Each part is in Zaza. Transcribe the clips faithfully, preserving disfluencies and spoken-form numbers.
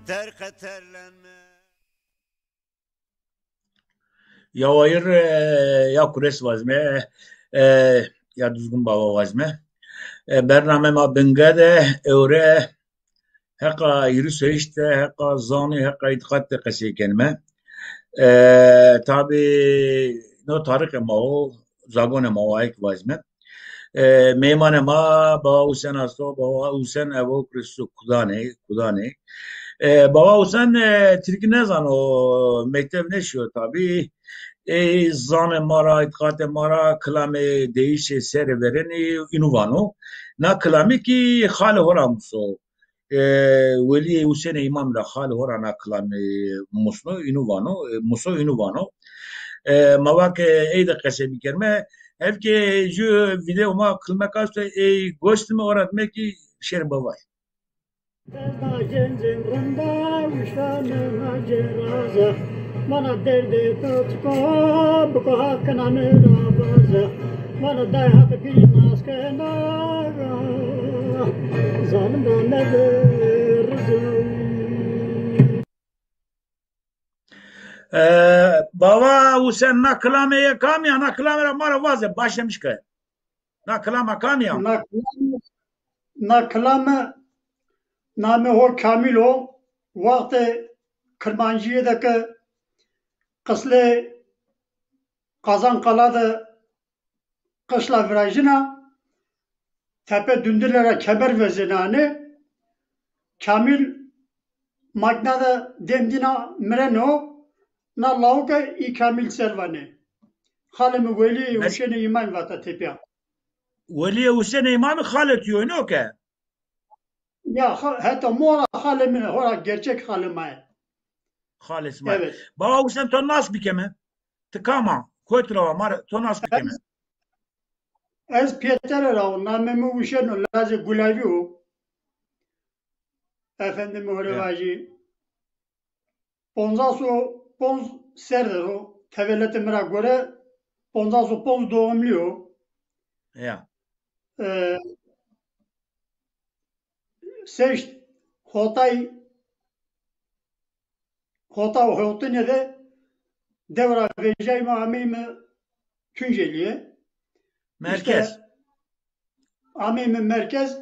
Terqe terlenme. Ya wayir, e, ya kures vazme, e, ya Duzgun Bava vazme. E, bername ma binge de, ewre, heqa hîris û heşt de, heqa zanî, heqa îtîqat de qesey kenime. E, tabî no tarîxê ma o, zagonê ma o, ayê ke vazme. E, meymanê ma, Bava Husen asto, Bava Husen evo Kristo Kudanê, Kudanê. E, Bava Husen, e, tirkî nêzano, mektev nêşîyo tabî. Ey zanê ma ra, îtîqatê ma ra, kilamê deyîşê serê verênî înu vano. Na kilamî kî xalê ho ra muso. E, Welîyê Husenê Îmam ra xalê ho ra na kilamî musno, înu vano, e, muso înu vano. E, ma va ke ey de qesey bikerime, hevke jû vîdeo ma kilmek asto, ey goş dime, ora dime kî şêrê bavay. Dezda gencên rinda, wişta mi na cêraza. Mana derdê to çiko, biko hakina mi ra vaza. Mana day haq bî nas kena, zalim ra mevirizo. E, Bava Husen, na kilamê yê kamî ya? Na kilamê ra ma ra vaze, başlamış ke. Na kilama kamî ya? Na kilame, na kilame namê ho Kamîl o. Wextê Kirmancîye de ke qislê Qazan Qala de qişla virajina, tepe dundile ra kemer vezenane. Kamîl makîna de dem dîna mireno, na lawike î Kamîl ser vanê. Xalê mi Welî Husenê Îmamî vata tepîya. Welîyê Husenê Îmamî xalê to yo, no ke? Ya, xa-, heta mora xalê mi, hora gerçek xalê ma ye. Xalê sima. Evet. Bava Husen, to nas bikeme. Ti kam a? Kotî ra wa, ma ra, to nas bikeme. Ez, ez Pêtere ra wo, namê mi Wişen o, lazê Gulavî wo. Efendime ho rê vajî. Poncas û ponc ser de ro, teveletê mi ra gore poncas û ponc doğumlî yo. Ya. E, seşt hotay, hota û hewtine de dew ra vejayme, ameyme Tuncelîye. Merkez. Îşte, ameyme merkez.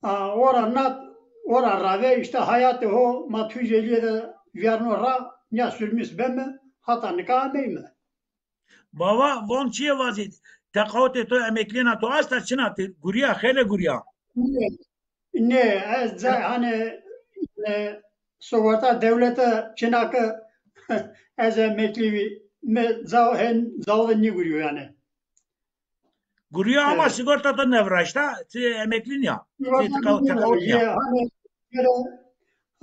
A, ora nat, ora rave, îşte hayatê ho ma Tuncelîye de vîyarno ra, nîya surmîs beme, hata nika ameyme. Bava, von çîyê vazî? Teqawutê to, emeklîyena to esta, çin a, ti gurîya, xeylê gurîya? Nê, nê, ez ca-, hanî, e, sigorta dewlete çin a ke ez emeklî bî, mi cao-, hen cao de nêgurîyo yanî. Gurîya ama sigorta to nêviraşta, ti emeklî nîya. Ti teqawut nîya. Hanî,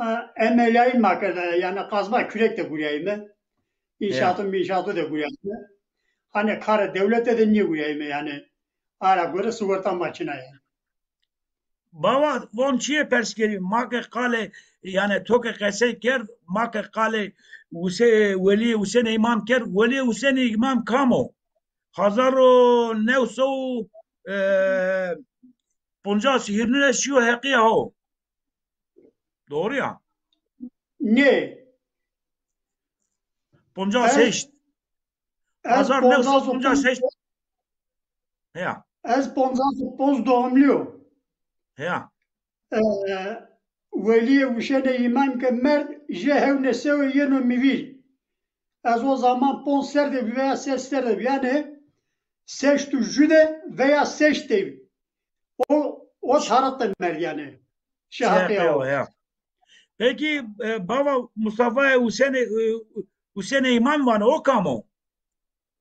e, emelîyayî ma kerde, yanî kazma kürek de gurîyayîme. Înşaatû mînşaatû de gurîyayîme. Hanî karê dewlete de nêgurîyayîme yanî. Ara gore sigorta ma çin a yanî. Bava, von çîyê pers kerî? Ma ke qalê, yanî to ke qesey kerd, ma ke qalê Huse-, Welîyê Husenê Îmam kerd, Welîyê Husenê Îmam kam o? Hazar û new sey û, e, poncas hîrnine şîyo heqîya ho. Doğru ya? Nê. Poncas heşt. Hazar new sey poncas heşt. Heya. Ez poncas û ponc doğumlî yo. Heya. E, Welîyê Wişenê Îmam ke merd, jê hewnê sewe yeno mi vîr. Ez o zaman ponc ser de bî veya ses ser de bî. Yanî seşt û jû de veya seşt de bî. O, o tarix de merd yanî. Şeheqê o. Ya. Peki, e, bava Mustafayê Husenê, e, Husenê Îmam vano, o kam o?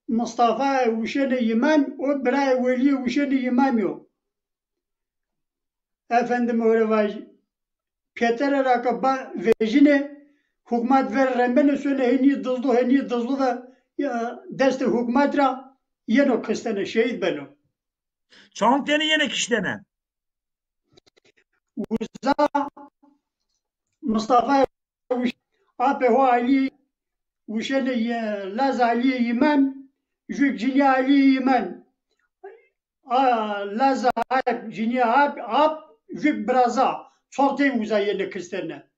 Mustafayê Husenê Îmam, o birayê Welîyê Husenê Îmamî yo. Efendim, öyle vaj, Pêtere ra ke ba vejîne, hukmat ver rembene, sone henî dizdo, henî dizdo de, ya, destê hukmat ra yeno kistene, şehîd beno. Çand tenî yenê kiştene? Uza Mustafa Wîş-, apê ho Alî Wîşenê Yî-, Laz Alî Yîmen, jûk cinî Alî Yîmen. A, Laz ap, cinî ap, ap, jûk biraza. Çor tey uza yenê kistene.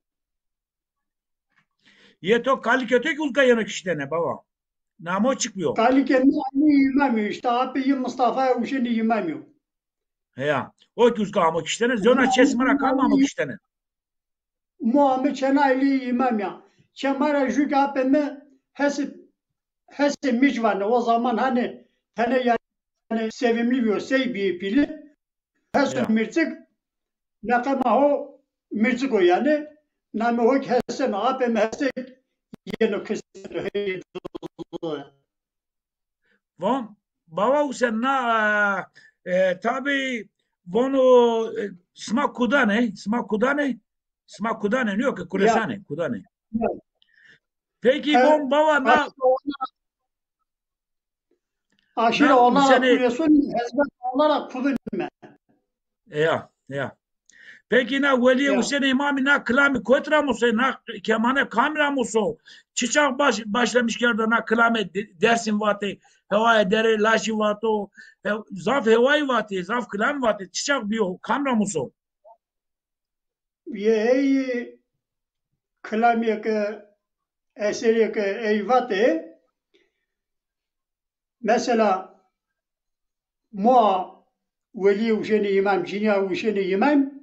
Yê to, kalikê to kî uzka yeno kiştene baba. Namo çik biyo? Kalikê mi Elî Îmamî yo, îşte apê yî Mistafayê Uşênî Îmamî yo. Heya. O kî uzka amo kiştene. Zona çê sima ra kam amo kiştene? Mo ame çêna Elî Îmamî ya. Çê ma ra jû ke apê mi Hesê, Hesê Mîrç vanê. O zaman hanî tenê yanî sevimlî bîyo, sey bîyê pîlî. Heso Mîrçik, neqe ma ho Mîrçik o yanî. Namê ho kî Hesen o. Apê mi Hesê yeno kiştene. Von, baba Husen, na, e, e, tabî vono, e, sima kudanê, sima kudanê, sima kudanê, nîyo ke kuresanê, kudanê. Peki, e, von baba na Aşîre olarak Kuresunî, hezbet olarak Kudunî me. Ya, ya. Peki na Welîyê Husenê Îmamî na kilamî kot ra muso, na kemane kam ra muso? Çi çax baş, başlamiş kerdo na kilame De-, Dersim vatê, hewaya derê laşî vato, he-, zaf hewayî vatê, zaf kilamî vatê, çi çax bîyo, kam ra muso? Yê ey kilamê ke, eserê ke ey vatê, mesela, moa Welîyê Uşênê Îmam, cinîya Uşênê Îmam,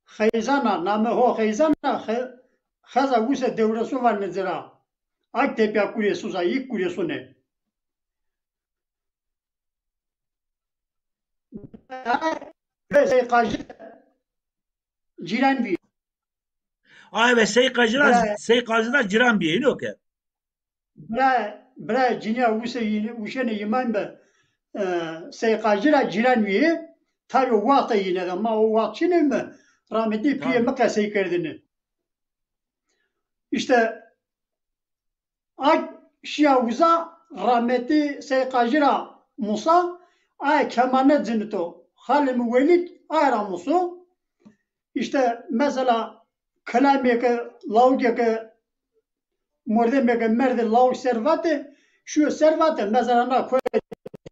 Xeyzana, namê ho Xeyzana, xe-, xeza Use Dewresun vanê ci ra. Ak tepîya Kuresuza, yîk Kuresunê. Ve Sey Qajî cîran bî. Ay ve Sey Qajî ra, Sey Qajî ra cîran bî, îno ke. Bira, bira cinîya Use yîne, Uşênê Îmam bi, e, Sey Qajî ra cîran bî. Tabî o wexta yîne de, ma o wext çinê mi, rahmetî pîyê mi qesey kerdêne. Îşte, a şîya uza, rahmetî Sey Qajî ra musa, aye kemane cinito. Xalê mi Welîk aye ra muso. Îşte, mesela, kilamê ke, lawikê ke, mordemê ke merdê lawik ser vatê, şîyo ser vatê, mesela, na koyê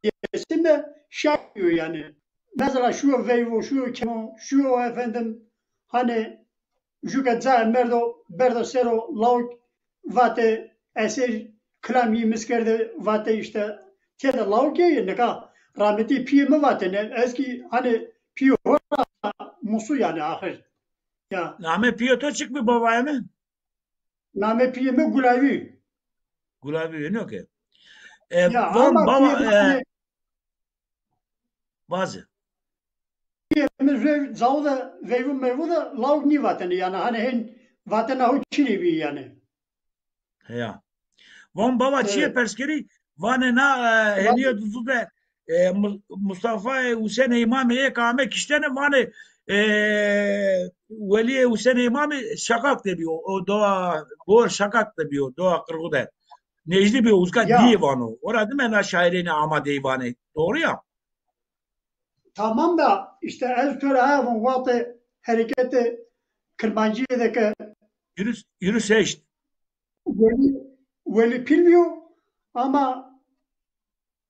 Dêrsimî şîyo yanî. Mesela, şîyo veyvo, şîyo kemo, şîyo efendim, hanî, jû ke cayê merdo, berdo ser o, lawik vatê, eser kilam yî mis kerdê, vatê îşte, têde lawikê yê, nika rahmetî pîyê mi vatêne, ez kî hanî pîyê ho ra musu yanî axir. Ya. Namê pîyê to çik bi, babaya mi? Namê pîyê mi Gulavî. Gulavî, îno ke. E, ya, von ama baba, pîyê mi, e, hanî, vaze. Pîyê mi zey, zaw de veyvû meyvû de lawik nîvatêne yanî, hanî hên vatena ho çinê bî yanî. Heya. Von baba, çîyê pers kerî, vanê na, e, henîye duzu de, e, Mu-, Mustafayê Husenê Îmamî ê ke ame kiştene, vanê, e, Welîyê Husenê Îmamî Şakak de bîyo, o dowa, bor Şakak de bîyo, dowa Qirxu de. Nêjdî bîyo, uzka dîyê vano. Ora dime na şaîrênî amadeyî vanê. Doğru ya? Tamam da, îşte, ez to ra aya von, wextê hereketê Kirmancîye de ke yürüyüş, yürüyüş heşt. Welî, Welî pîl bîyo, ama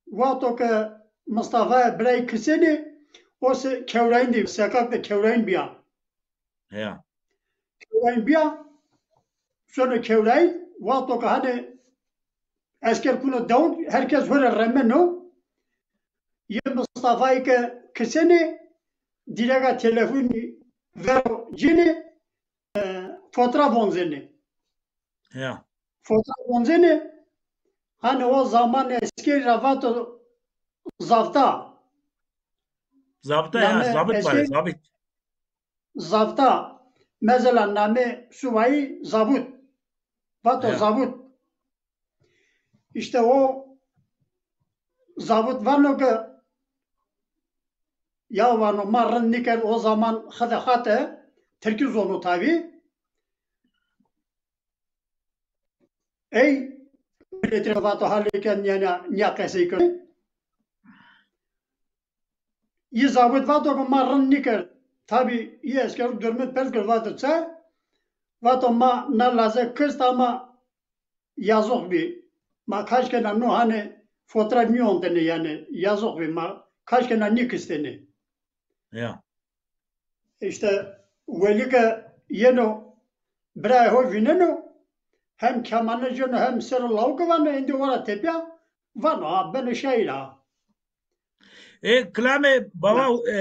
wexto ke Mistafayê birayî kisenê, o se kewrayîn de, Şakak de kewrayîn bîya. Heya. Kewrayîn bîya, sono kewrayîn, wexto ke hanî esker kuno dewik, herkes ho rê remeno. Yê Mistafayî ke kisenê, dîrega telefonî vero cênê, e, fotra vonzenê. Ya. Fotra vonzenê, hanî o zaman eskerî ra vato zafta. Zabita ya, zabit pare, zabit. Zafta, mesela namê subayî zabut. Vato zabut. Îşte o zabut vano ke, ya vano, ma rind nîkerd, o zaman xide xate, tirkî zono tabî. Ey miletî ra vato halê ke nîya, nîya, nîya qesey kerd. Yî zabit vato ke ma rind nîkerd. Tabî yî eskerû durmê pers kerd, vato çi? Vato ma na laze kist ama yazık bî. Ma kaşkena no hanî fotra nîyontêne yanî, yazık bî, ma kaşkena nîkistêne. Ya. Îşte Welî ke yeno birayê ho vîneno, hem kemane ceno hem sero lawike vano, êndî o ra tepîya vano, ha, beno şaîr ha. E, kilamê Baba, e,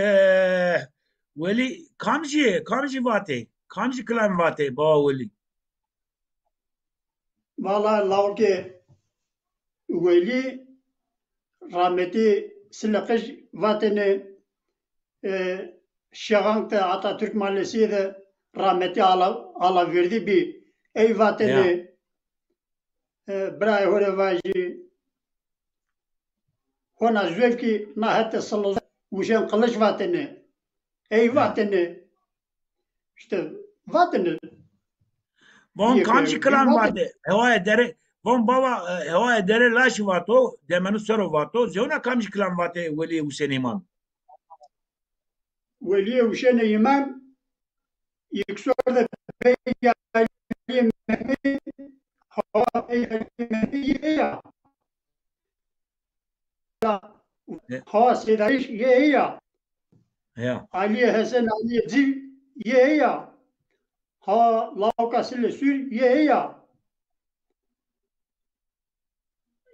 Welî kamcî yê? Kamcî vatê? Kamcî kilamî vatê Baba Welî? Valla lawikê Welî, rahmetî Sile Qij vatêne, e, Şegank de Atatürk Mahallesi de rahmetî Ala, Ala Verdî bî. Ey vatêne, e, birayê ho rê vajî, hona zewkî na hetê Silo Wuşen Kılıç vatêne. Ey vatêne. Îşte vatêne. Von kamcî kilam vatê? Hewaya dere, von baba, e, hewaya dere laşî vato, demenu sero vato, zewna kamcî kilam vatê Welîyê Husenê Îmam? Welîyê Husenê Îmam, Yekser de pey Alîyê Mehmedî, hawa pey Alîyê Mehmedî yê ya. Hawa Seydayîş yê ya. Ya. Alîyê Hesen, Alîyê Cîv yê ya. Hawa lawika Sile Sûr yê ya.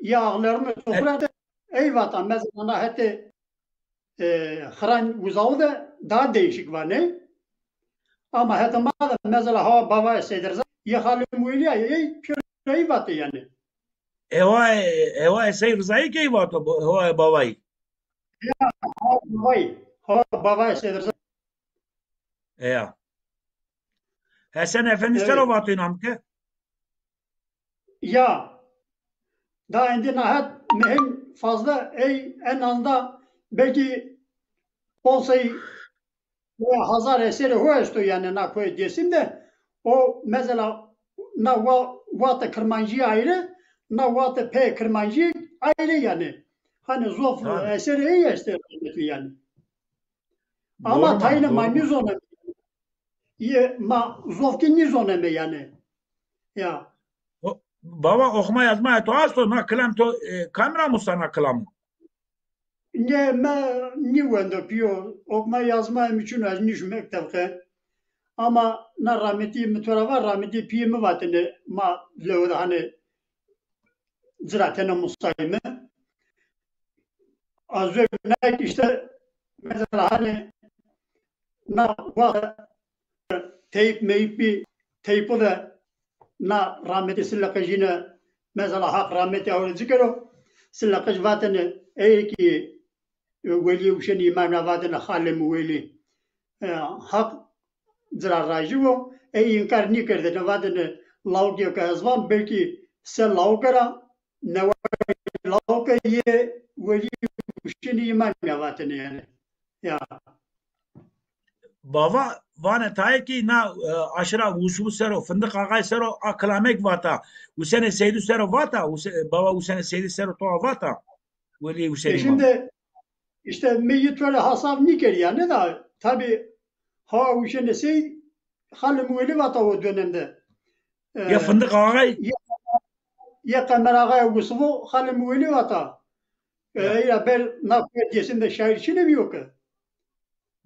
Ya ağlarını sofra de ey vata, mesela na hetê, e, Xıran Uzağı de daha değişik vanê. Ama hetê ma de mesela hawa bavayê Seyîd Riza, yê Xalê Muwelîya, ey pêro ey vatê yanî. Hewayê, hewayê Seyîd Rizayî key vato, hewayê bavayî? Ya, hawa bavayî, hawa bavayê Seyîd Riza. Eya. Hesen Efendî sero vato înan ke? Ya. Da êndî na het mi hên fazla ey en azından belkî on sey veya hazar eserê ho esto yanî na koyê Dêsim de. O mesela na wa-, wate Kirmancîye ayrı, na wate pê Kirmancîye ayrı yanî. Hani zof eserê ey estê rahmetli yanî. Ama tayîne ma nîzoneme. Yê ma zof kî nîzoneme yanî. Ya. Baba, oxuma yazmaya to asto? Na kilam to, e, kam ra musa na kilam? Nê, ma nîwendo pîyo. Oxuma yazmaya mi çin o, ez nîşu mekteb ke. Ama na rahmetî mi to ra va, rahmetî pîyê mi vatêne, ma lewe de hani ci ra tena musayme. Azwe na işte mesela hani na wa teyp meyp bî, teypo de na rahmetî Sile Qijîne mesela Haq rahmetî awre ci kero. Sile Qij vatêne ey kî, e, Welî Uşenî Îmam ra vatêne Xalê mi Welî. E, Haq ci ra rajî bo. Ey înkar nîkerdêne, vatêne lawikê ke ez van belkî se lawike ra neway lawike yê Welî Uşenî Îmam ya vatêne yanî. Ya. Bava vanê tayê kî na, e, aşira Wusvu sero, Findiq Axay sero a kilamek vata. Husenê Seydî sero vata, Huse-, bava Husenê Seydî sero to a vata. Welî Husenî Îmam. Şimdi işte mi yi to rê hasav nîkerî yanî da, tabi ha Husenê Seydî Xalê mi Welî vata o dönemde. E, ya Findiq Axay. Ya, ya Qemer Axay Wusvu Xalê mi Welî vata. E, ya. Ey ra ber na koyê Dêsim de şaîr çinê bîyo ke.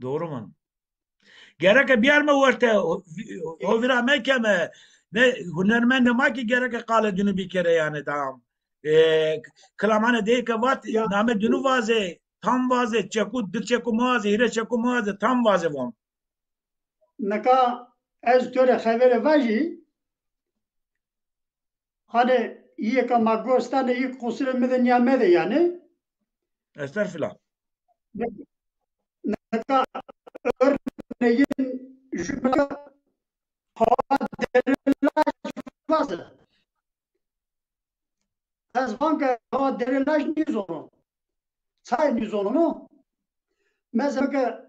Doğru mu? Gereke biyarme werte, ho-, ho vîra mekeme. Ne hunermendê ma kî gereke qalê dinu bikere yanî, tamam. E, kilamanê dey ke vat, ya, name dinu vaze, tam vaze, çeku, di çeku muaze, hîre çeku muaze, tam vaze von. Nika ez to rê xevere vajî, hani yê ke ma gos danê, yê qusirê mi de nîya mede yanî. Estexfirullah. Nika örneğin jumla hawa derelaj vaze. Ez van ke hawa derelaj nîzono. Çay nîzono? Mesela ke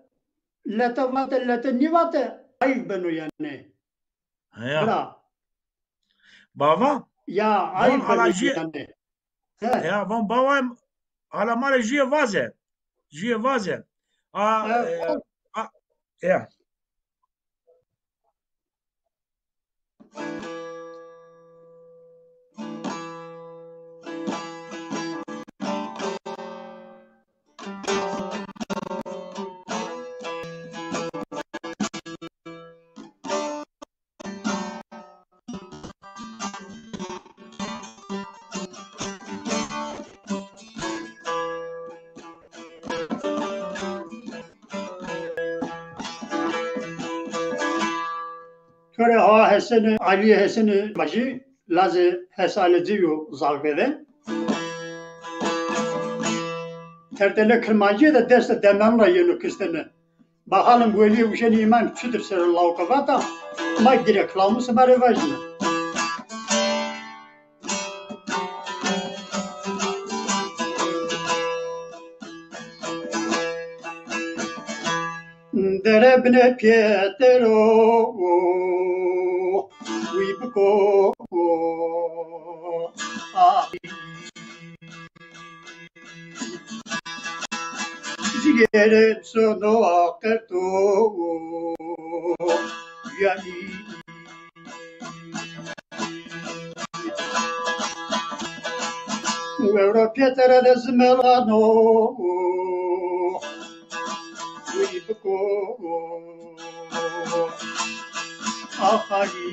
lete vate, lete nîvate, ayıp beno yanî. Heya. Bira. Bava? Ya, ayıp beno yanî. He. Ya, van bava, hala ma rê jüye vaze. Jüye vaze. A, e, a, ya. To rê Hawa Hesenî, Alîyê Hesenî vajî, lazê Hesanecî yo zaf vêde. Tertelê Kirmancîye de destê demeran ra yeno kistene. Bakalım welî uşenî îman çutir ser o lawika vata, ma gire kilamû sima rê vajîme. Dere bine pêtero wî biko. Cigêrê sono qerto yanî. Ewro pêtere de zimelano wî biko axalî.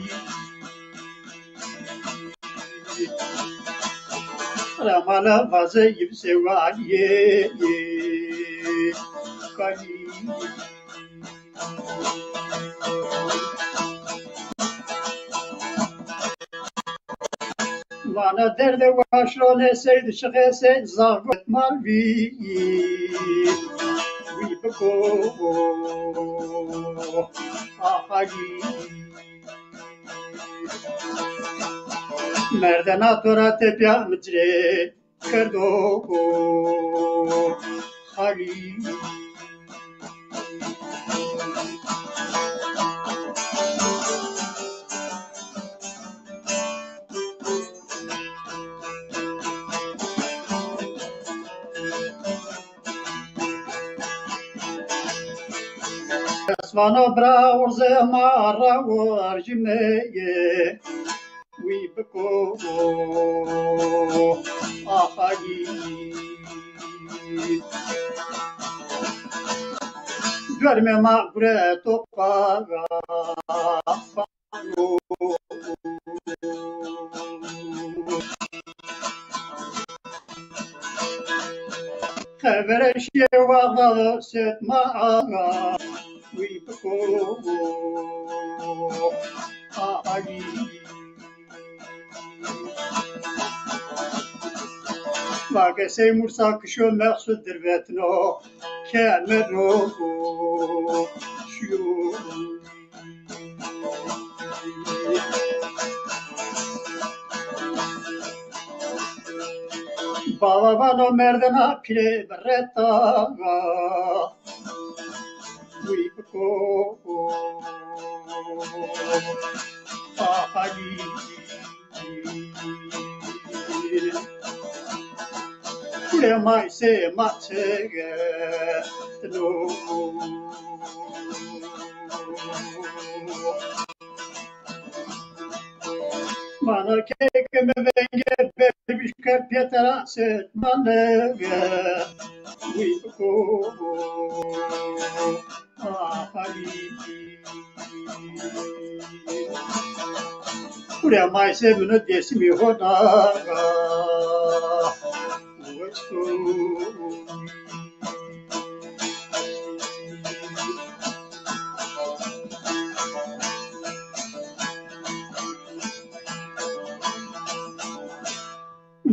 Ramala vaze yivse walîye kalî. Vana derde waşrone seyd şixese zahmet mal vî. Wî biko axalî. Merdena to ra tepya micrê kerdo xalî. Esmano bira urze ma ra warjime ye. Wî biko axalî. Dormê ma gure topa. Xevere şîye wexta Setma Axa wî biko axalî. Vake sey mursa kişo Meqsud dirvetno kemero şiyo. Bava vano merdena pîrê bireta wî biko axalî. Kule ma ise ma çege tino. Mana keke mi venge berbiş kerd pêtera Setma Axa wî biko axalî. Kure ma ise mino Dêsimî hona weço.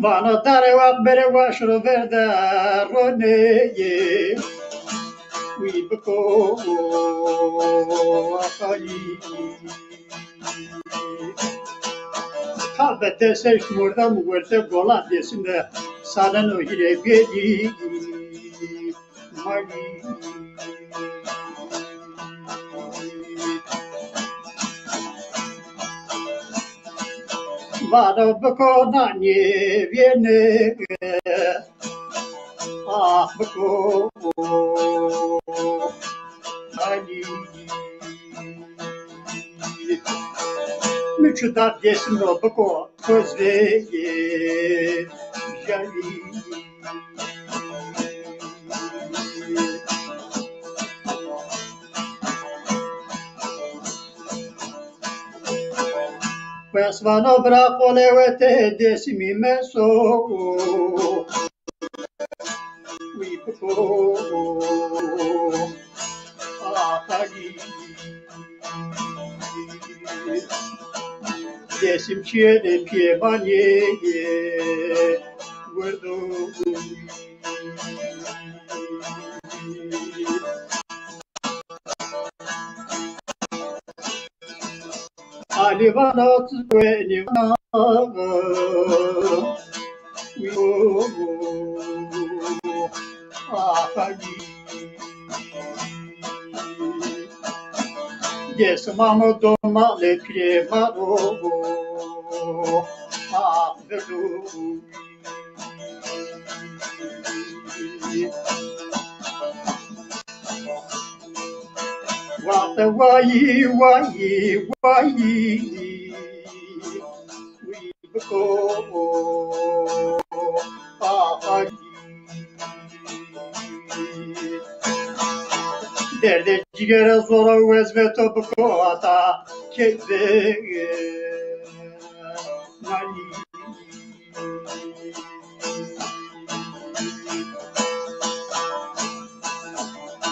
Vana dare wa bere wa şiro verde roneye wî biko axalî. Tabe te seşt mordem werte gola Dêsim de saneno hîrê bêdî. Mali. Vano biko nanê vêne, ah biko nanê. Mi çu da Dêsim ro biko, koz veyê jawî. Wes vano bira qolê wete Dêsimî meso. Wî biko axalî. Dêsim çiyê de piyê ma nêyê wirdo. Alî vana tu wenî vana. Axayî. Dêsima mi domalê pîrê ma ro. Ah, virdo. Wate wayî, wayî, wayî. Wî biko. Axayî. Derdê cîgere zor o, ez ve to biko ata keyfê nanî.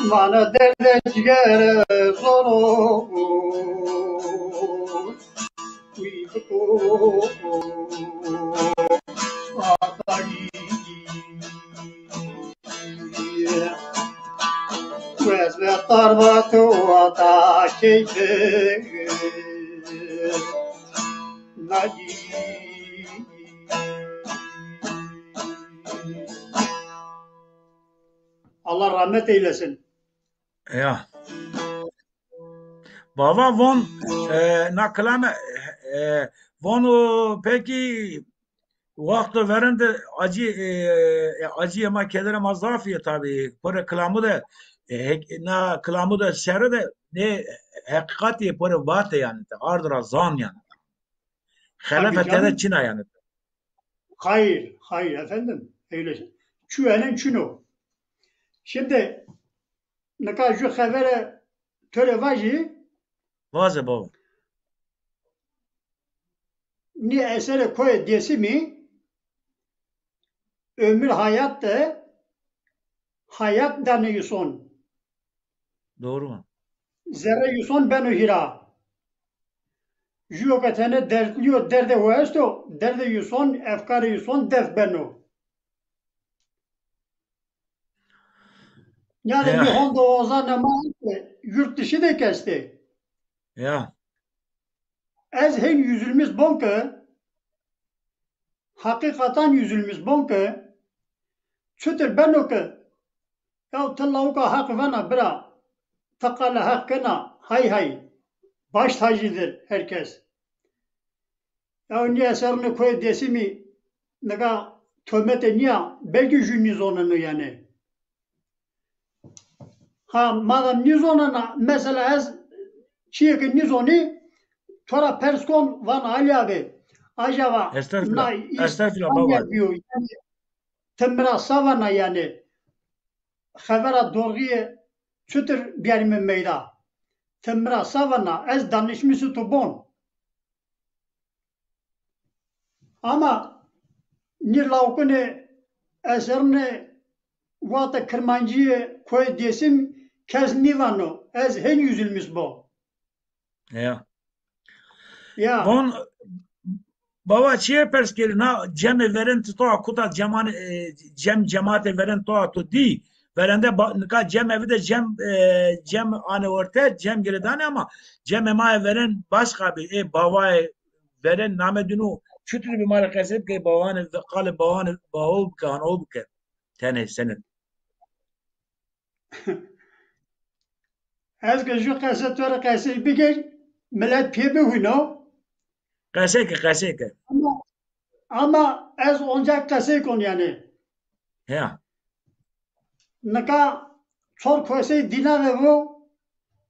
Vana derdê cîgere zor o. Allah rahmet eylesin. Ya. Bava von, e, na kilame, e, von o peki wexto verende acî, e, e, acîyê ma, kederê ma zaf yê tabî. Pore kilamu de, e, hek-, na kilamu de şere de ne heqîqatî pore vate yanî. Ard ra zan yanî. Xelefe tede çina yanî. Hayır, hayır efendim. Öyle. Çü enen çün o. Şimdi nika ju xevere to rê vajî. Vaze baba. Nî eserê koyê Dêsimî Ömür Hayat de hayat danê yuson. Doğru mu? Zerrê yuson beno hîra. Jûyo ke tene derdlî yo, derdê ho esto, derdê yuson, efkarê yuson def beno. Yani bir hondo ozanê ma estê, yurt dışı de kestê. Ya. Ez hên yüzülmüş bon ke, hakikaten yüzülmüş bon ke, çutir beno ke, ya ti lawika Heq vena bira, ti qala Heq kena, hay hay, baş tacîdir herkes. Ya nîya sernê koyê Dêsimî nika tomete nîya, belkî jû nîzoneno yanî. Ha, madem nîzonena, mesela ez çîyê ke nîzonî, to ra pers kon, van Alî abi, acaba na îş anya biyo, yanî ti mi ra sa vana yanî, xevera dorxîye çutir biyarîme meyda? Ti mi ra sa vana, ez danişmişî to bon. Ama nî lawkunê eserunê wate Kirmancîye koyê Dêsim kes nîvano, ez hên yüzülmüş bo. Ya. Ya. Von, baba, çiyê pers kerî, na cemê veren ti toa kuta ceman, e, cem cematê veren toa tu dî? Verende ba-, nika cem evi de cem, e, cem ane orte, cem girêdanê ama cemê ma yê veren başqa bî. Ê bavayê veren name dino. Çutir bî ma rê qesey bike, bawanê, qalê bawanê, bawo bike, ano bike. Tenê senet. Ez ke ju qese to rê qesey bikir, milet pê bihuyno. Qesey ke, qesey ke. Ama, ama ez onca qesey kon yanî. Ya. Nika çor kosey dîna de bo,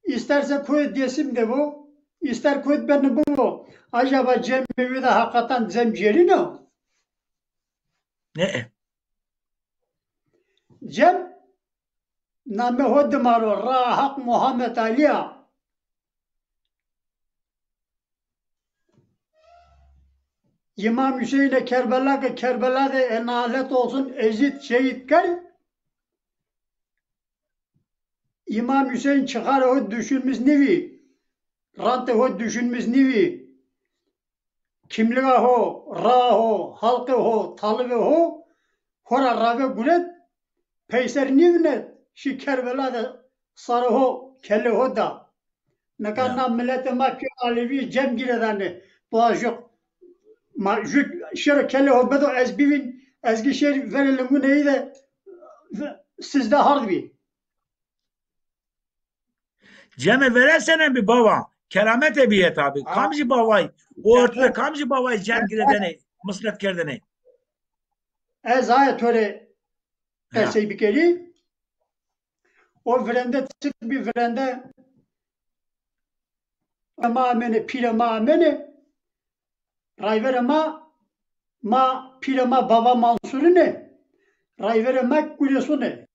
îsterse koyê Dêsim de bo, îster koyê beni bibo. Acaba cemê wî de heqetan cem cêrîn o? Ne? Cem namê ho dima ro, raa Heq Muhammed Alî ya. Îmam Hüseyinê Kerbela ke Kerbela de enalet olsun Ezîd şehîd kerd. Îmam Hüseyin çixarê ho düşünmüş nîvî. rantê ho duşunmîş nîvî. Kimliga ho, raa ho, halqê ho, talibê ho, ho ra rave guret, peyser nîvinet, şî Kerbela de sarê ho, kelê ho da. Nika na miletê ma pî Alevî cem gîredanê. Doğa ju, ma ju şêro kelê ho bido ez bivîn, ez gî şêr verê lingûnê yî de sizde hard bî. Cemê vere senên bî bava? Keramete bîye tabî. Kamcî bavay? O ortede kamcî bavay cem girêdenê, mislet kerdênê? Ez aye to rê qesey bikerî. O virende çik bî virende ma amêne, pîrê ma amêne. Rayverê ma, ma pîrê ma Bava Mansurin ê, rayverê ma Kuresun ê.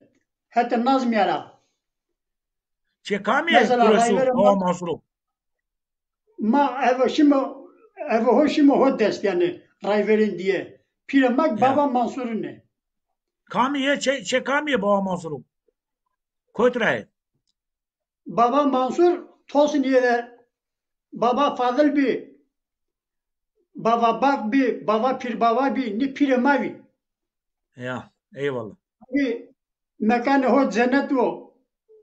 Hetê Nazmîye ra. Çê kamî yê Kuresu, Bava Mansuru? Ma eve şîme, eve ho şîme ho dest, yanî rayverên dîye. Pîrê ma Bava Mansurin ê. Kamî yê, çê, çê kamî yê Bava Mansuru? Kot ra yê? Bava Mansur Tosnîye de Bava Fadil bî, Bava Bak bî, Bava Pîrbava bî, nî pîrê ma bî. Ya, eyvallah. Bî, mekanê ho cennet bo.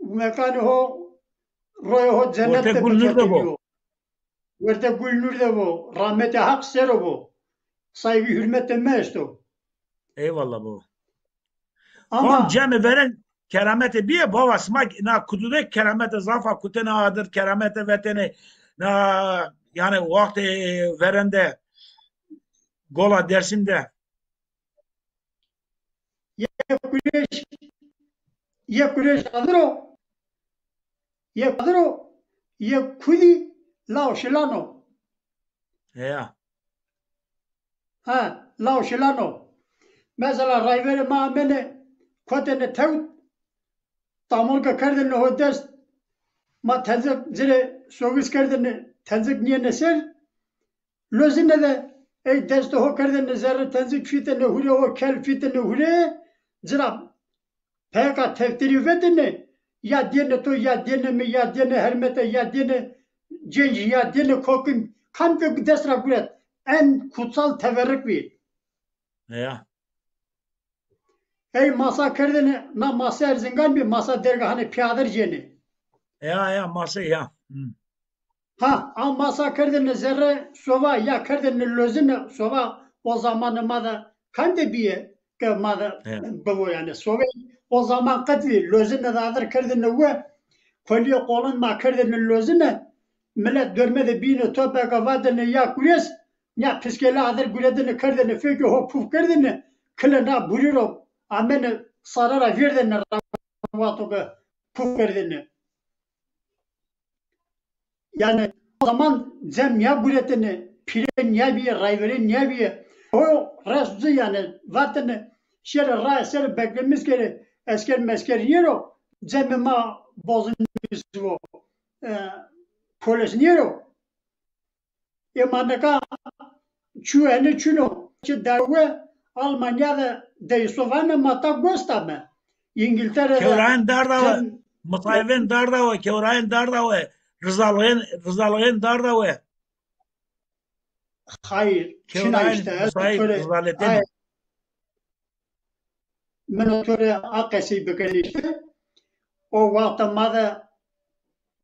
Mekanê ho, royê ho cennet de biketê bîyo. Werte Gulnur de bo. Rametê Haq ser o bo. Saygî hurmetê mi esto. Eyvallah bo. Ama cemê verên keramete bîye bava, sima na kudude keramete zaf a kutêne adir, keramete vetêne na, yanî waxtê verên de gola Dêrsim de. Yê Kureş, yê Kureş adir o, yê adir o, yê kudî law şilan o. Heya. Ha, law şilan o. Mesela rayverê ma amêne kotêne tewt, tamurga kerdêne ho dest, ma tenzik ci rê sogiz kerdêne, tenzik nîyêne ser, lozine de ey destê ho kerdêne zerre, tenzik fîtêne hurê ho, kel fîtêne hurê, ci ra peyeka tefterî vetêne, ya dêne to, ya dêne mi, ya dêne hermete, ya dêne cencî, ya dêne kokim, kam ke dest ra guret, en kutsal teverik bî. Ya. Ey masa kerdêne, na masa Erzingan bî, masa derga hanê pîyadir cênê. Ya, ya, masa ya. Ha, a masa kerdêne zerre sova, ya kerdêne lozine sova, o zamanê ma de kam de bîye ke ma de bivo yanî. Sovê o zaman qet vî, lozine de adir kerdêne we, kolîyê qolin ma kerdêne lozine, milet dorme de bîne topeka vatêne ya Kures, ya piskele adir guretêne kerdêne fekê ho puf kerdêne, kile na burî ro amêne sare ra vêrdêne ra wexto ke puf kerdêne. Yanî o zaman cem nîya guretêne, pîre nîya bîye, rayvere nîya bîye. O res ci yanî vatêne şêrê raye ser beklemîş kerê, esker mesker nîyero, cemê ma bozunmîş vo, e, polis nîyero. Ê ma nika çû ene çûno. Çi derwe Almanya de deyso vanê ma ta gosta me. Îngiltere de. Kewrayên darda we, misayivên darda we, kewrayên darda we, rizalixên, rizalixên darda we. Hayır, çina işte, ez to rê, hayır. Min to rê a qesey bikin îşte. O wexta ma de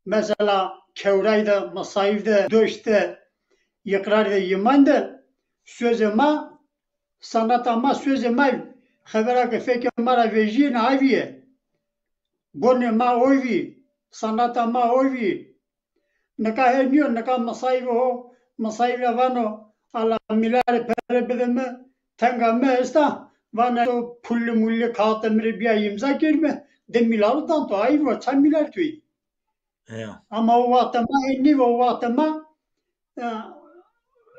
mesela kewray de, misayîv de, doşt de, îqrar de, îman de sözê ma, sanata ma, sözê ma, xebera ke fekê ma ra vejîyêne ay vîye. Gonê ma oy vî, sanata ma oy vî. Nika hê nîyo, nika misayîvê ho, misayîv ra vano, ala mîlarê pere bide mi, tenga mi esta, vano to pulli mulli kaxitê mi rê bîya îmza kerîme, di mîlaru dan to, ayîb o, ça mîlar to yî? Ama o wexta ma hê nîvo, o wexta ma, e,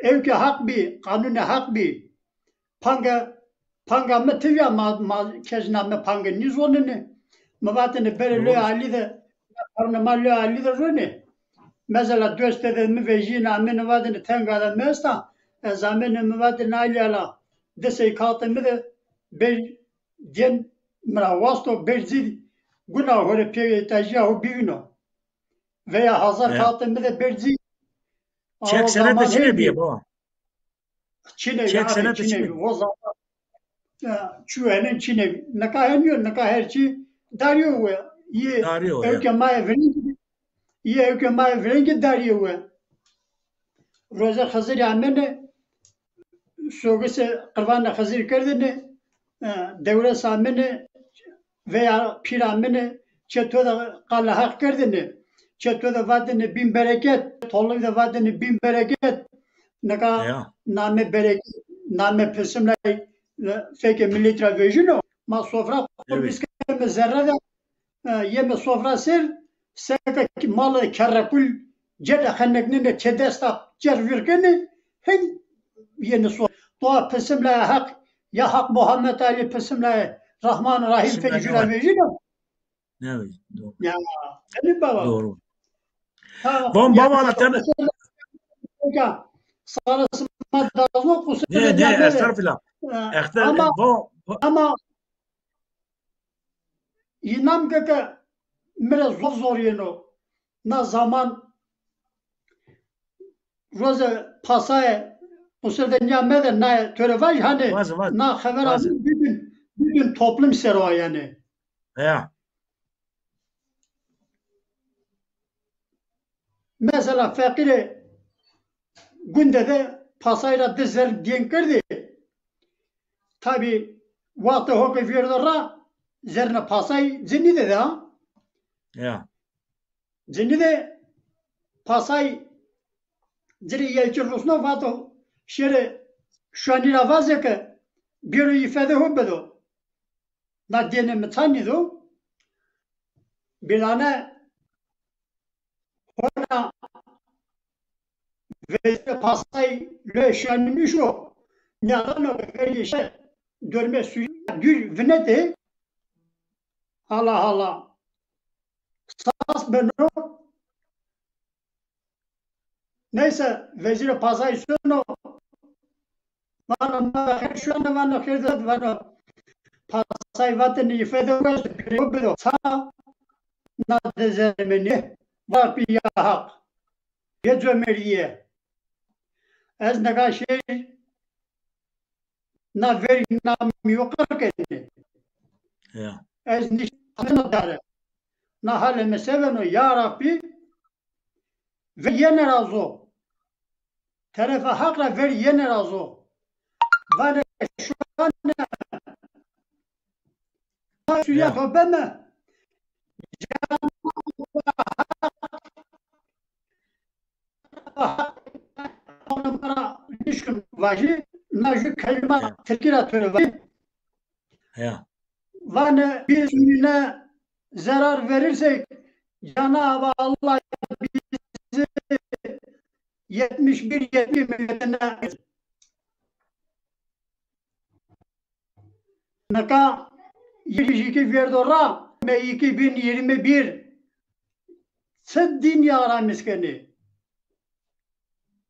ewke heq bî, qanûne heq bî. Pange, panga mi tivîya ma, ma kes na mi pange nîzonêne. Mi vatêne berê Loya Alî de, parne ma Loya Alî de ronê. Mesela dostê de mi vejîyêne amêne vatêne tenga de mi esta. Ez amêne mi vatêne Alî ala, di sey kaxitê mi de ber cên mi ra wasto, ber cî guna ho rê pê îhtacîya ho bivîno. veya hazar kağıtı mi de bercî. Çek senete çine biye baba? Çine bi, abi, çine bi. O zaman, e, çu henen çine bi. Nika heniyo, nika her çi dariyo we. Yi ewke ma virengî, yi ewke ma virengî dariyo we. Roze Xizirî amene, sogise qirvanê Xizirî kerdêne, e, dewres amene veya pîr amene, çê to de qalê Heq kerdêne, çê to de vatêne bîn bereket, tolî de vatêne bîn bereket. Nika name bereket, name pisimlay, e, fekê miletî ra vejîno. Ma sofra qurmîş keme zerre de, e, yeme sofra ser, seke ki malê kerrekul cede xeneknene, çê desta cer vîr kenê, hên yenê so-, dua pisimlaya Heq, ya Heq Muhammed Ali pisimlaya Rahman Rahim fekî jû ra vejîno. Ne vejîno? Ya, tabii baba. Doğru. Bon, baba, la tene. Sare sima dazlo, qusur. Ne, ne, estağfirullah. Ama, ama Înan ke ke mi rê zor zor yeno. Na zaman roze pasaye qusir de nîya mede, naye to rê vaj, hanî na xevera mi bütün, bütün toplum ser o yanî. Ya. Mesela feqîrê gunde de pasay ra di zerrî dîyen kerdî. Tabî wextê ho ke vêrdo ra zerrîna pasay ci nîdêde ha. Ya. Ci nîdê, pasay ci rê yelçî rusno, vato şêrê şuanî ra vaze ke bêro îfade ho bido. Na dêne mi çan nîdo. Bîlane hona vezîrê pasay lo şanî nuşo. Nîyadano ke vergê şe dormê suya dûr vinetê. Hala hala. Sas beno. Neyse, vezîrê pasay sono. Vano, ma xêr şuane, vano, xêr de, vano. Pasay vatêne îfade wes, pêro bido. Ça na de zerrê mi nê. Va pî ya Heq. Yê comerdîye. Ez nika şêr na vergî na mi yo qir kenê. Ya. Ez nişteno dare. Na halê mi se beno, ya Rabbî, ver yenê ra zo. Terefa Heq ra ver yenê ra zo. Vanê şuane ma suya to beme. Ona ma ra nişkin vajî, na jû kelîma tirkî ra to rê vajî. Ya. Vanê, bir sürüne zarar verirsek, Cenab-ı Allah bizi yetmiş bir yetmiş milletine. Nika yirmi iki vêrdo ra, me iki bin yirmi bir. Çi dînî aramîz kenê?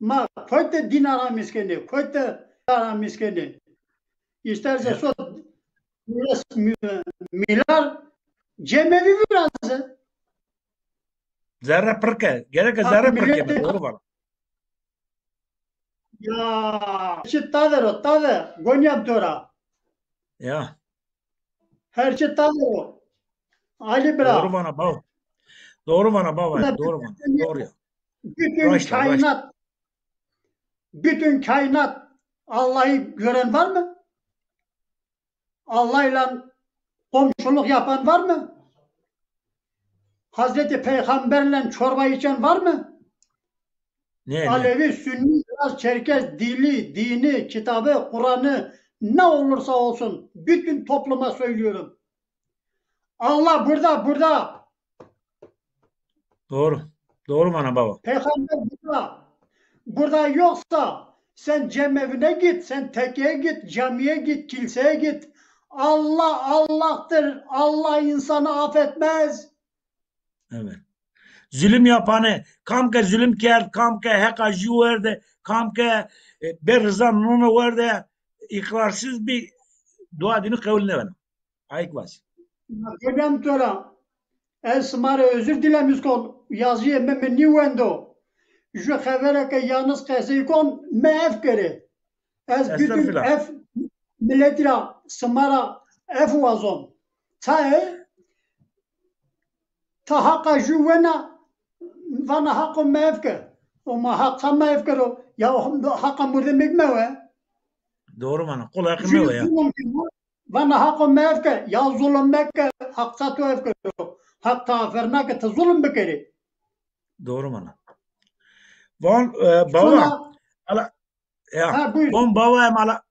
Ma kotî de dîn aramîz kenê, kotî de aramîz kenê. Îsterse so mîlar cemevî viraze. Zerre pir ke. Gereke zerre pir ke. Doğru vana. Ya, çi tader o, tader, gonîyam to ra. Ya. Her çi tader o. Ali bira. Doğru vana baba. Doğru vana baba. Doğru vana. Doğru ya. Bütün kainat, bütün kainat Allah'ı gören var mı? Allah'la komşuluk yapan var mı? Hazreti Peygamberle çorba içen var mı? Ne, ne? Alevi, Sünni, Laz, Çerkez, dili, dini, kitabı, Kur'an'ı ne olursa olsun, bütün topluma söylüyorum. Allah burada, burada. Doğru. Doğru vana baba. Peygamber burada. Burada yoksa sen cemevine git, sen tekkeye git, camiye git, kiliseye git. Allah Allah'tır. Allah insanı affetmez. Evet. Zulüm yapanı, kam ke zulüm kerd, kam ke heqa jû werde, kam ke, e, bê riza nûne werde, iqrarsız bir dua dini qewul nêbeno. Ayık vaz. Hocam to ra, ez sima rê özür dilemiş kon. yazîyê mi mi nîwendo. Ju xevere ke yalniz qesey kon, mi ef kerê. Ez bütün ef miletî ra, sima ra ef wazon. Taê, ta haqa ju wena, vana haqo mi ef ke. O ma haq ça mi ef kero? Ya haqa murdemêk mewe. Doğru vana. Qul haqî mewe ya. Vana haqo mi ef ke, ya zulm meke, haq ça to ef kero? Haq ta aferna ke ti zulm bikerê. Doğru vana. Von, e, baba, ala, ya, ha, buyurun. Von baba em ala,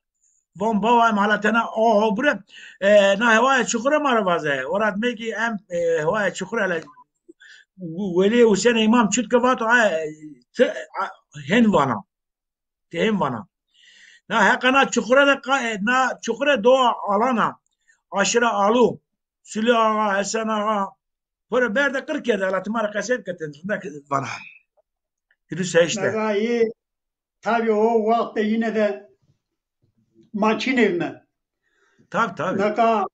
von baba em ala tena, oho, bure, e, na hewaya çuxure ma ra vaze. Orat meki em, e, hewaya çuxure ala, Welî Husên Îmam çut ke vato, a, ti, a, hen vana. Ti hên vana. Na heqa na çuxure de qa-, e, na çuxure do alana. Aşîra Alu, Sülü Ağa, Hesen Ağa, pore berde qir kerde, ala ti ma ra qesey bike, ti rindek vana. Hîris heşt de. Mega yê, tabî o waxt de yine de ma çin êvme. Tabî, tabî. Mega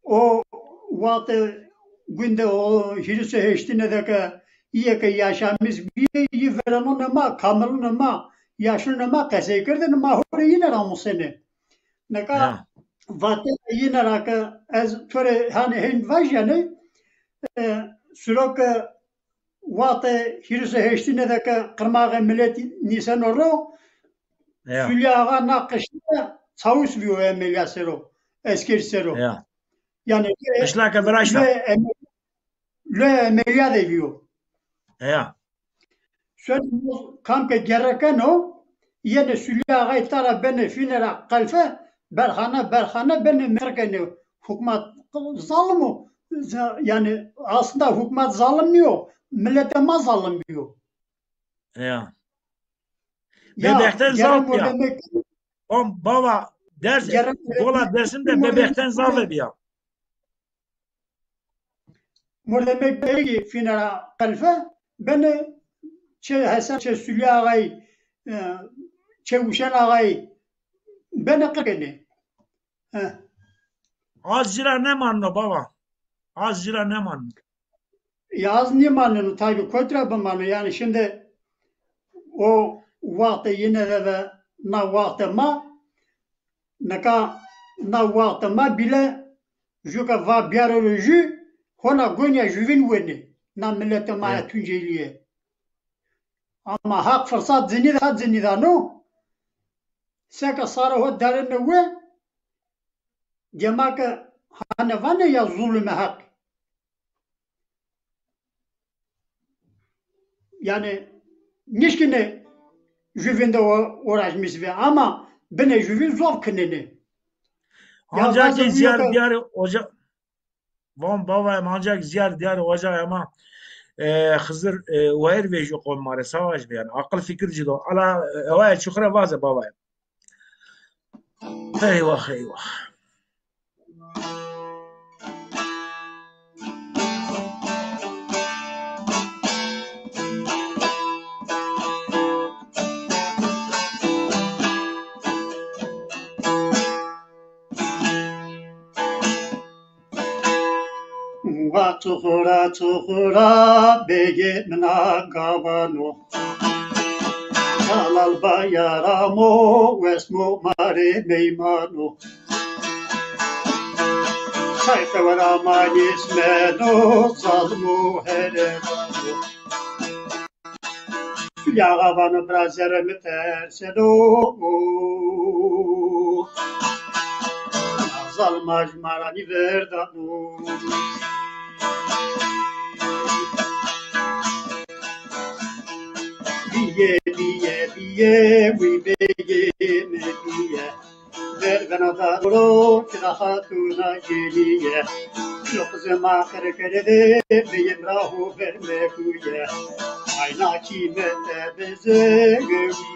O wextê gundê o hîris û heştîne de ke îyê ke yaşamîs bîyê, yî verenonê ma, kamilonê ma, yaşlonê ma qesey kerdêne, ma ho rê yîne ra musêne. Nika vatena yîne ra ke ez to rê hanê hên vajîyane, e, siro ke wextê hîris û heştîne de ke qirmaxê miletî nîseno ro, Sulî Axa na qişte çawus bîyo emelîya sero, eskerî sero. Yanî qişlake viraşta. Lê eme-, lê emelîya de bîyo. Heya. Sonu kam ke gerekeno, yenê Sulî Axayî tara benê fîne ra qelfe, berxane, berxane benê mergenê. Hukmat zalim o. Za-, yanî aslında hukmat zalim nîyo. Miletê ma zalim bîyo. Ya. Ya, bebexten zaf bîya. Baba, Ders, gola Dersim de bebexten zaf bîya. Mordemê Belgî fîne ra qelfe, benê çê Hesen, çê Sulî Axayî, e, çê Uşen Axayî, benê qir kenê. He. Az ci ra nêmaneno baba. Az ci ra nêmaneno. Ya az nêmaneno tabî, kotî ra bimano. Yanî şimdi o wextê yine de ve na wextê ma, nika na wextê ma bîle ju ke va bîyaro ro jû, hona gonya juvîn wenê. Na miletê ma ya Tuncelîye. Ama Haq firsat cinî da, cinî da no. Seke sarê ho derine we, dema ke hane vanê ya zulmê Heq. Yanî nişkîne juvîn de o-, uğraşmış ve ama binê juvîn zof kinenê. Ancak ki ziyar diyar hoca Van bavayê ma ancak ziyar diyar hoca ema, e, Xizir, e, wayir vejîyo qomê ma rê, savaş be yanî. Aqil fikir ci do. Ala, e, ewaya çuxure vaze bavayê. Eyvah, eyvah. Wa çuxura çuxura bêgê mina gavano. Kalal bayara mo wesmo ma rê meymano. Sayfe wera ma nêsmeno zalimo herezano. Sulî Axa vano bira zerre mi terseno. Zalima ji ma ra nîverdano. Bîye, bîye, bîye, wî bêgê mi bîye. Ver vena da doro, kira xatuna gênîye. Lo qizê ma qirqirê de, beyê bira ho ver mekuye. Ayna kîmete bizê gewî.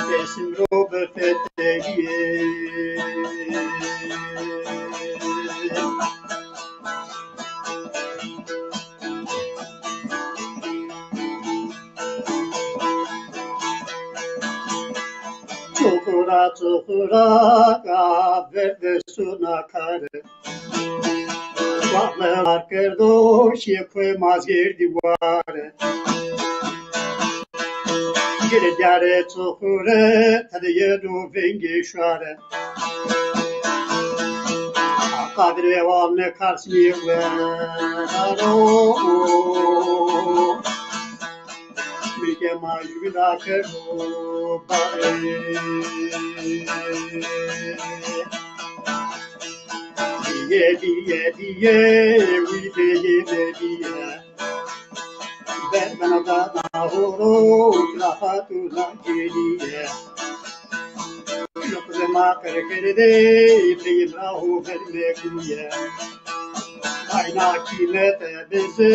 Dêrsim ro bifetelîye. Çuxura çuxura ka verde suna kare. Aqle var kerdo şîye koy Mazgêrdî ware. Gele diyare çoxure tede yeno vengê şare. Qadrê wan ne karsmî wero. Mike ma jübila kerdo bare. Biye, biye, biye, wi beye me biye. Berdana dana horo, la hatuna geliye. Lok zema kere kere de, beyim rahu verme kuye. Ayna kime te beze.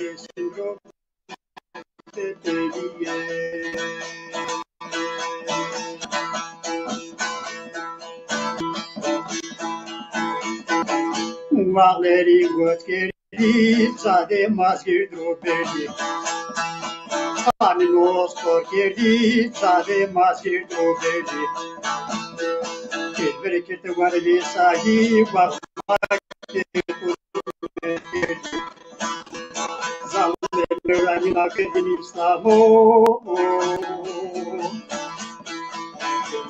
Yesin ro. Wexlerî got kerdî, cadê Mazgîrd ro berdî. Hanî nos tor kerdî, cadê Mazgîrd ro berdî. Kêt verê kete ware lê sagî, wext Zalim Mevlanî nakerdin İslam'u.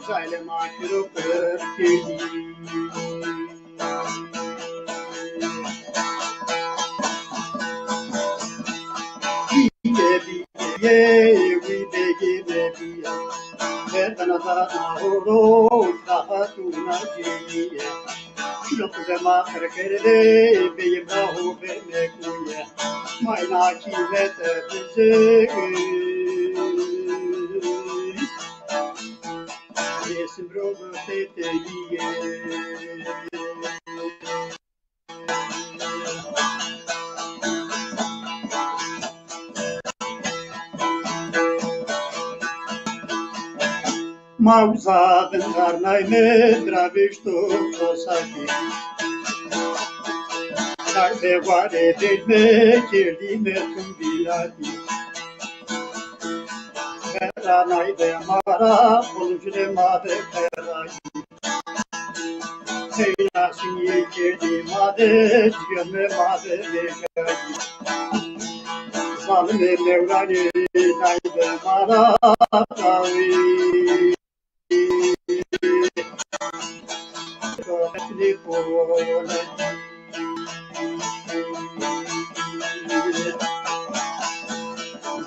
Zalim akiro kırk kedi. Biye, biye, wi bege me biye. Verdana dana horo, daha tu na geliye. Lok zema kere kerde, beyim rahu beme kuye. Mayna kîmete bize. Resim ro tete biye. Ma uza vindarnayme, bira vişto tosakî. Kayde ware dêrme, kerdîme tun bîlatî. Ferranayde mara, bulcule ma de ferayî. Seyda sînî kerdî ma de, cîyeme ma de vejayî. Zalimê Mewlanî daybe ma ra dawî. Doxetli kole.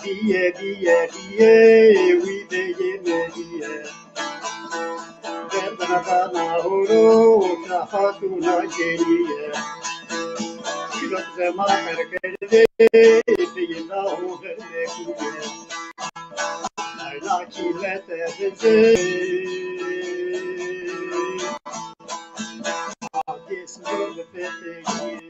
Biye, biye, biye, wî beyê me biye. Verdana dana horo, ka hatuna geliye. Kilo zema perkerde, beyê dahu verme kuye. Ayna kîmete bize. Adres mi fethiye.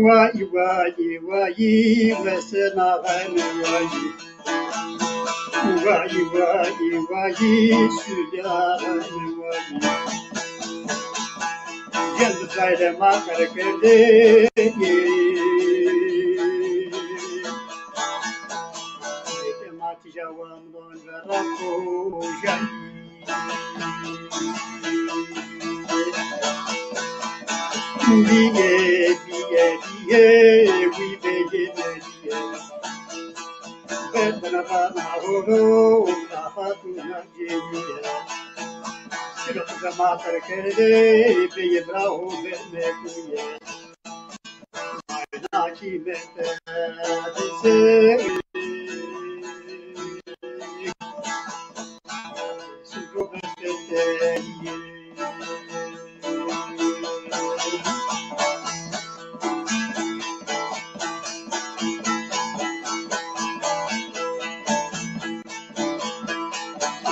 Vay vay vay, Wesen ağa mi vay. Vay vay vay, Sülya mi vay. Gel zayre ma kar kerde. Ma tija wan don vera kojan. Biye, biye, biye, wi bege me biye. Berdana bana horo, rahatuna geliye. Silo zema kar kerde, beyê bira ho verme kuye. Ayna kîmete bize.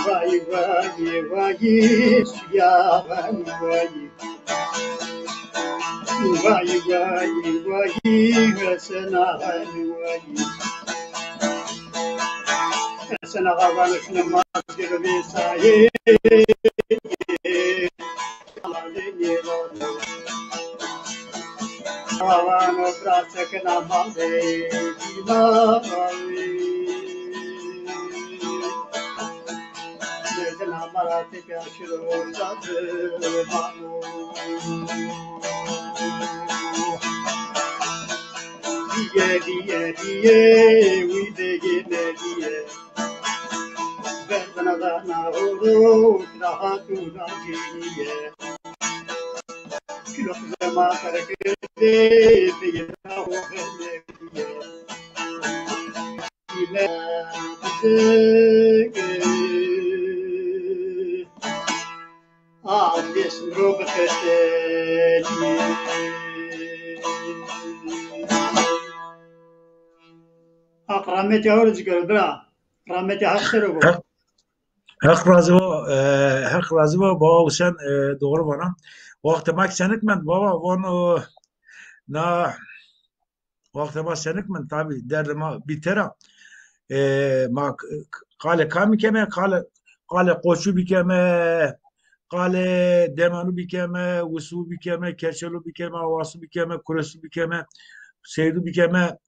Vay vay vay, suya ben vay. Vay vay vay, Hesen ağa vay. Hesen ağa vano şuna mazgê bê saye. Vano bira sekena ma de dîna. Merdena ma ra tepya şiro sabi vano. Biye, biye, biye, wi bege me biye. Berdana dana horo, kira hatuna cêniye. Kilo zema terekerde, beyena o vermediye. Bile bize, al desin ro bifetelî. Haq rahmetê ewro ci kero bira. Rahmetê Haq ser o bo. Heq, Heq razî bo, e, Heq razî bo, baba Husen, e, doğru vana. Wextê ma ki senik mend, baba, vano, na, wextê ma senik mend, tabî, derdê ma bî tera. E, ma k-, k-, qalê kamî keme, qalê, qalê qoçû bîkeme, qalê demanû bîkeme, wisû bîkeme, keçelû bîkeme, awasû bîkeme, kuresû bîkeme, seydû bîkeme.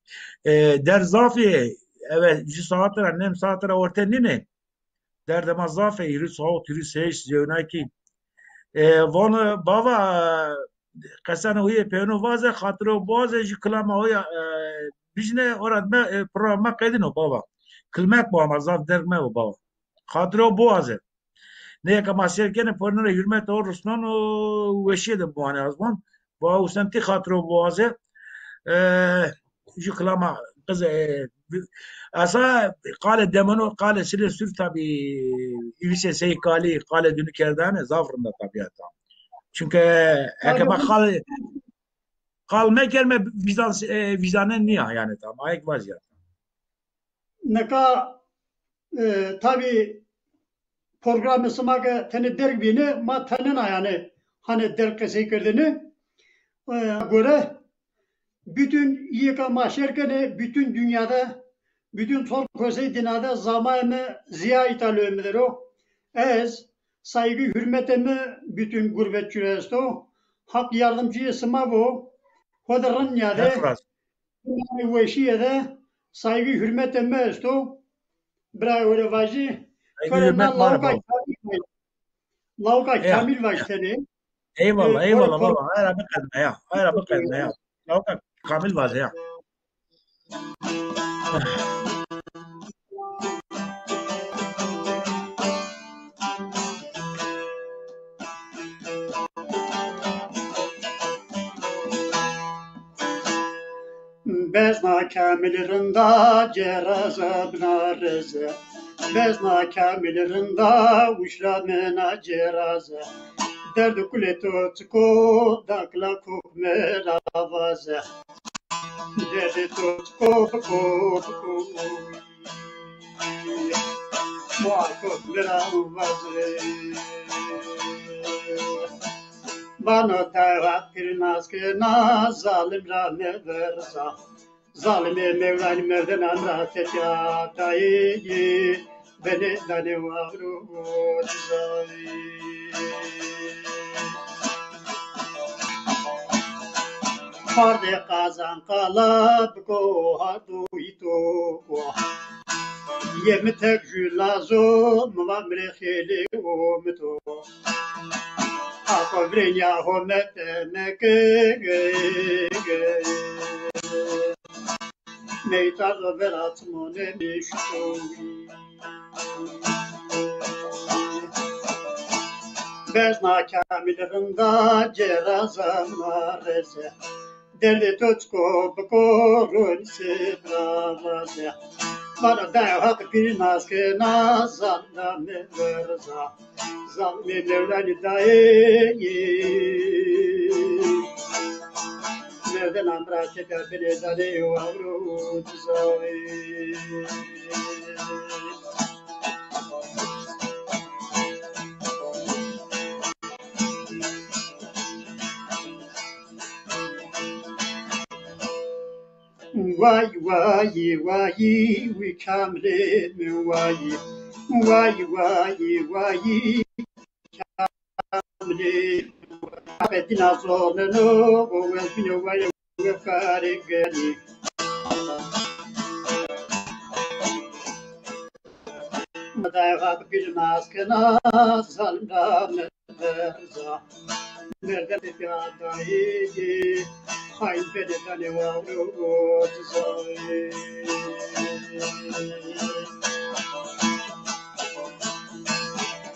E, derd zaf ê, eve ju saete ra, nem saete ra orte nînê. Derdê ma zaf ê, hîrî sawit, hîrî sêşt, zewnakî. E, vano, bava, qesena huyê peyêno vaze, xatirê o biwaze, ju kilama ho ya, e, bijne, ora me, e, programa ma qedîno, bava. Kilmek bo ama zaf derg mebo, bava. Xatirê o biwaze. Nê ke ma sêr kenê, pornê ra hurmetê ho rusneno, weşîye de biwanê, ez van. Bava Husen, ti xatirê o biwaze. E, ju kilama qize, e, esa qalê demano, qalê silê sur tabî, îvîsê sey kalî, qalê dûnî kerdane, zaf rind a tabî heta. Çunke eke ma qal, qal mekerme vîzan, e, vîzane nîya yanî tam. Ayek vazîya. Nika, e, tabî programê sima ke tenê derg bîne, ma tenena yanî hanê derg qesey kerdene. E, gore bütün yeka ma şêr kenê, bütün dünyada, bütün çol kosey dîna de zamayê mi ziya îtalyoyê mi der o. Ez saygı hürmetê mi bütün gurbetçî ra esto. Haq yardımcıyê sima bo. Xo de rind nîyade. Weşîye de saygı hürmetê mi esto. Bira wele vajî. Saygı hürmet ma ra baba. Lawika Kamîl vajî. Lawika Kamîl vajî tenê. Eyvallah, eyvallah baba. Hayra biqedme ya. Hayra biqedme ya. Lawika Kamîl vaze ya. Bezna kamil rinda cêraza bina reze. Bezna kamil rinda uşra mena cêraze. Derd kulê to çiko dakla kok mera vaze. Derdê to çiko biko biko. Muhakkak bira vaze. Vano tayra pir nas kena, zalim ra meverza. Zalimê mewlanî merdenan ra tepya dayî. Benê danê wavro dizayî. Pardê qazan qala biko hado îto. Yê mi tek jû lazo, mi va mi rê xêlê omito. Apo virênya homete meke. Meyta do vera çimonê mi şuto. Bezna kamil rinda cêraza ma reze. Derdê to çiko biko ronî sifra vaze. Vano dayo Haq pîrî nas kena, zalda mi verza. Zalimê mewlanî dayê. Merdena mi ra tepya binê danê wavro dizayî. Way way way, wi kamilê mi way. Way way way, kamilê. Ape dîna zoneno, o wezbîno way. Wekarî gerî. Mıday hak bilmez kena, zalim da meverza. Merdem de piyadaydi, hain beni tane vavru zay.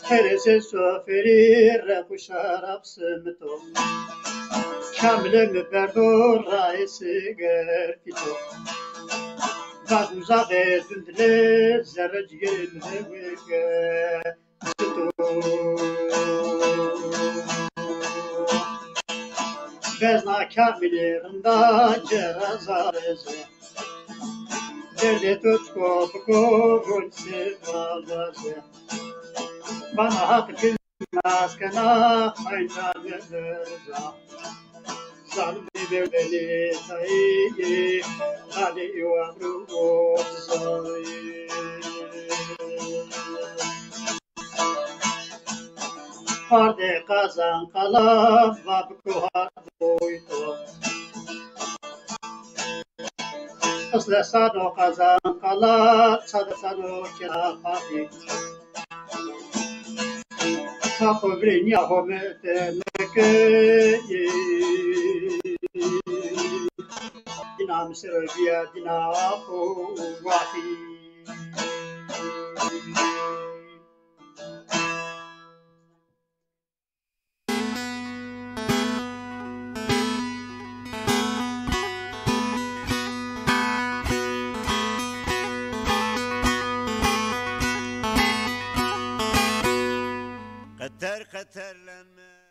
Herese soferi, reku şarap simito. Kamile mi berdo raisi gerfito. Baz uzağa dundile, zerre ciğerim hevge. Bezna kamili rinda ceraza reze. Derdê to çiko biko gon se vaze. Bana hak bilmez kena, haynda verza. Zalim bebeli sayı, hali yuvarlı olsayı. Hardê Qazan Qala, vabiko hard boyto. Isle sado Qazan Qala, sado sado kena papi. Saqo virê niya home te meke. Dina mi sero viya dina xo waxî. Qeter qeterlenme.